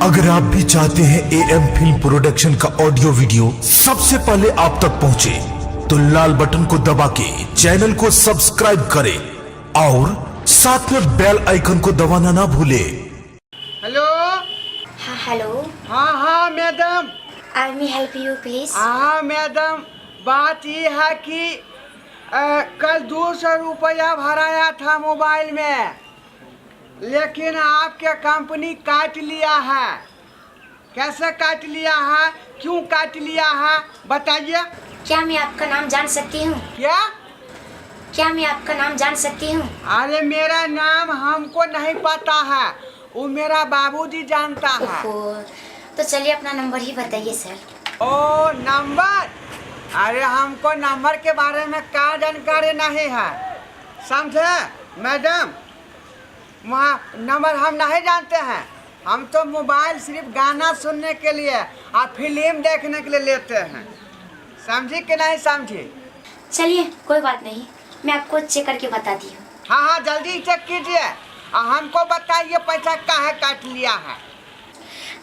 अगर आप भी चाहते हैं ए एम फिल्म प्रोडक्शन का ऑडियो वीडियो सबसे पहले आप तक पहुंचे, तो लाल बटन को दबा के चैनल को सब्सक्राइब करें और साथ में बेल आइकन को दबाना ना भूलें। हेलो। हाँ, हेलो। हाँ हाँ madam. I may help you please? हाँ मैडम, बात ये है कि कल 200 रुपया भराया था मोबाइल में, लेकिन आपके कंपनी काट लिया है। कैसे काट लिया है, क्यों काट लिया है, बताइए। क्या मैं आपका नाम जान सकती हूँ? क्या? क्या मैं आपका नाम जान सकती हूँ? अरे मेरा नाम हमको नहीं पता है, वो मेरा बाबूजी जानता है। ओहो, तो चलिए अपना नंबर ही बताइए सर। ओ नंबर? अरे हमको नंबर के बारे में का जानकारी नहीं है, समझे मैडम? वहाँ नंबर हम नहीं जानते हैं। हम तो मोबाइल सिर्फ गाना सुनने के लिए और फिल्म देखने के लिए लेते हैं, समझी कि नहीं समझी? चलिए कोई बात नहीं, मैं आपको चेक करके बताती हूँ। हाँ हाँ, जल्दी चेक कीजिए और हमको बताइए पैसा काहे काट लिया है।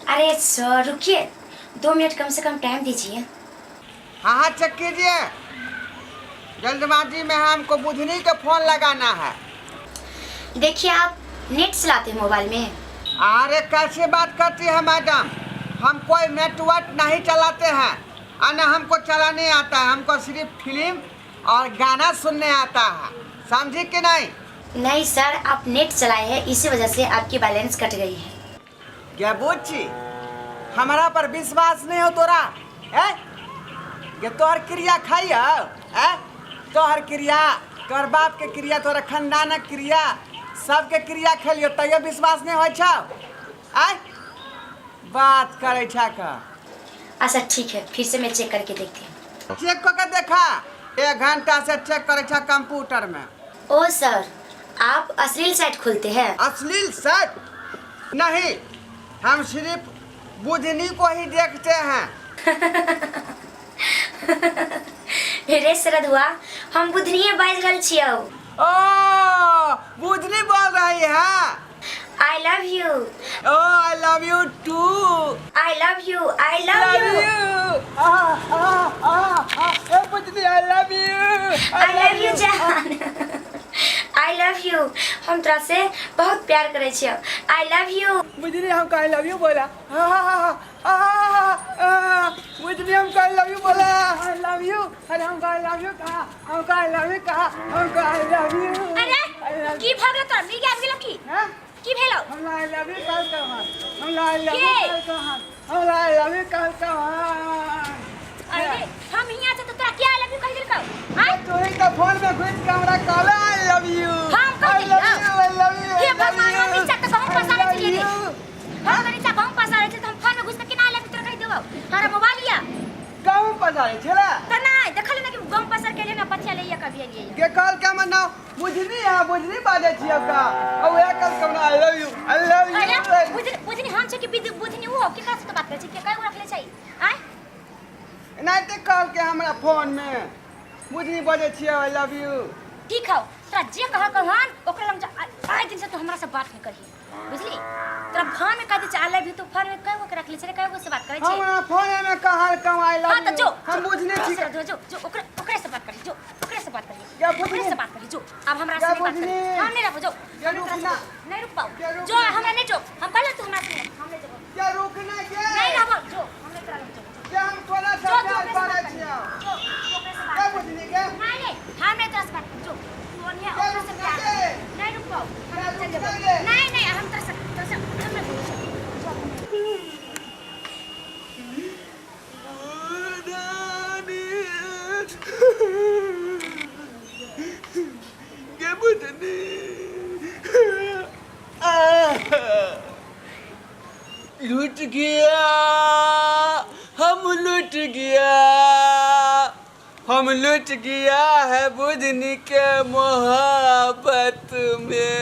अरे सर रुकिए, 2 मिनट कम से कम टाइम दीजिए। हाँ हाँ, चेक कीजिए, जल्दबाजी में है, हमको बुधनी के फोन लगाना है। देखिए आप नेट चलाते हैं मोबाइल में? अरे कैसे बात करती है मैडम, हम कोई नेटवर्क नहीं चलाते हैं और न हमको चलाने आता है, हमको सिर्फ फिल्म और गाना सुनने आता है, समझी कि नहीं? नहीं सर, आप नेट चलाए हैं, इसी वजह से आपकी बैलेंस कट गई है। क्या बुच्ची, हमारा पर विश्वास नहीं हो तोरा? है ये तोहर क्रिया खाई हो? है तोहर क्रिया, तोहर बाप के क्रिया, तोहर खानदानक क्रिया, सबके क्रिया खेलियो तैयो विश्वास नहीं होइ छौ? आय बात करे छा का। अच्छा ठीक है, फिर से मैं चेक करके देखती हूँ। चेक करके देखा, 1 घंटा से चेक करे छा कंप्यूटर में। ओ सर, आप अश्लील साइट खोलते हैं? अश्लील साइट नहीं, हम सिर्फ बुधनी को ही देखते हैं। रे शरदुआ, हम बुधनिये बाजि रहल छियौ। ओ बुधनी बोल रही है। I love you. Oh I love you too. I love you, I love you. आ आ आ आ ए Budhni, I love you. I love you जान, I love you. हम तोरा से बहुत प्यार करै छियौ। I love you. Budhni हमको I love you बोला। हा हा हा हा हा, बुधनी हमको I love you बोला। I love you. अरे हमको I love you कहा, हमको I love you कहा, हमको I love you. अरे की भऽ गेलौ तोरा? मिर्गी आबि गेलौ की? हैं? की भेलौ? हमरा I love you कहल कहाँ, हमरा I love you के? कहल कहाँ, हमरा I love you कहल कहाँ। अरे हम हियां से तो तोरा के I love you कहि देलकौ? आँय? तू ही तो फोन में घुस के हमरा कहला I love you. हम कह I love देलियौ? You, I love you. हे भगवान, हम नीचा तऽ गहूँम पसारै छलियै रे। हम तऽ नीचा गहूँम पसारै छलियै तऽ हम फोन में घुसि कऽ केना I love you तोरा कहि देबौ? हमरा मोबाइल यऽ। गहूँम पसारै छला? तऽ नहि देखलियै ने कि गहूँम पसार के एलियै ने, पथिया लैया कभी एलियै। के कहल के हमर नाम बुझनी है? बुझनी बाजै छियै का? आ उहे कहल के हमरा I love you, I love you. अरे बुझनी, बुझनी हम छै कि बुझनी उ हो? केकरा से तो बात करै छै? के कए गो रखले छै? आँय? नहि तऽ कहल के हमरा फोन में बुझनी बजै छियै I love you. ठीक हौ, तोरा जे कहल कहन ओकरा लग जा। आइ दिन से तू हमरा से बात नहीं करही, बुझली? तोरा फोन में कह दै छै I love you, तू फोन में कए गो के रखले छै रे? कए गो से बात करै छै? हमरा फोन में कहल के I love हाँ तऽ you. जो हम बुझने छी। जो जो जो, ओकरे ओकरे से बात करही, जो ओकरे से बात करही। क्या ओकरे बुझनी? से बात करही जो। अब हमरा क्या से नहीं बात करही। बुझनी? हम नहीं रहबो, जो। क्या हम तोरा से रुकना? नहीं रुक पाऊ। क्या रुकना? जो हमरा नहीं, जो हम कहले तू हमरा से नहीं, हम नहीं जेबो। क्या रुकना के? नहीं रहबो, जो हम नहीं तोरा लग, जो। के हम तोरा से जो तू प्यार ओकरे से करै बात करही। छियौ। जो तू ओकरे से क्या बात कर। बुझनी के? नहीं नहीं, हम नहीं तोरा से बात कर, जो तू ओनिया क्या ओकरे से रुकना प्यार के? कर। नहीं रुक पाऊ, हम क्या चल जेबो। रुकना के? नहीं नहीं, हम तोरा से तोरा से हम नहीं बोलबो, जो। के बुझनी, लूट गया हम, लूट गया हम, लूट गया है बुझनी के मोहब्बत में।